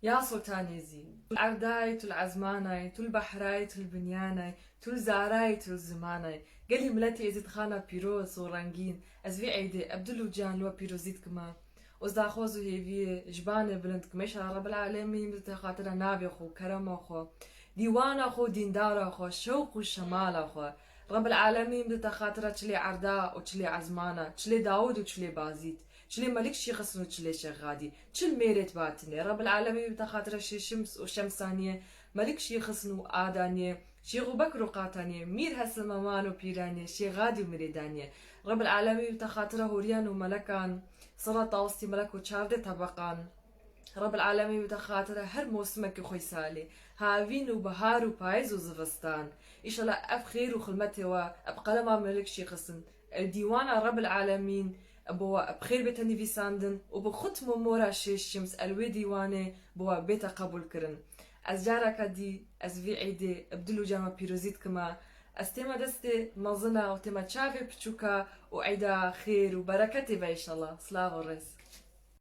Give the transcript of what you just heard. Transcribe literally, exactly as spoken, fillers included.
Ya Sultanê Êzî, tu li erdayê, tu li ezmanayê, tu li behrayê, tu li binyanayê, tu li zarayê, tu li zimanayê. Gelî miletê Êzîdxana pîroz û rengîn, ez vê eydê bi dil û can li we pîrozî dikime. Û ez daxwaz û hêviyê ji banê bilind dikime. Înşallah Rebil Alemîn bidite xatira navê xwe û kerema xwe, dîwana xwe û dîndara xwe, şewq û şemala xwe. Rebil Alemîn bidite xatira çilê erda û çilê ezmana, çilê Dawûd û çilê Bazîd. Çilê Melik Şêxisn û çilê Şêx Xadî, çil mêrêt batinê. Rebil Alemî bidite xatira Şêx Şims û Şemsaniyê, Melik Şêxisn û Adaniyê, Şêx Ebûbekr û Qataniyê, Mîr Hesil Meman û Pîraniyê, Şêx Xadî û Mirêdaniyê. Rebil Alemî bidite xatira hûriyan û melekan, sera tawistî melek û çardeh tebeqan. Rebil Alemî bidite xatira her mosimekî xwe salê, havîn û bihar û payîz û zivistan. Înşallah ev xêr û xilmetê we, ev qelema Melik Şêxisn, ev dîwana Rebil Alemîn, bo we bi xêr bête nivîsandin û bi xutm û mora Şêş Şims el wê dîwanê bo we bête qebûl kirin. Ez careke dî, ez vî eydê bi dil û can we pîrozî dikime. Ez tême destê mezina û tême çavê piçûka û eyda xêr û bereketê be înşallah. Silav û rêz.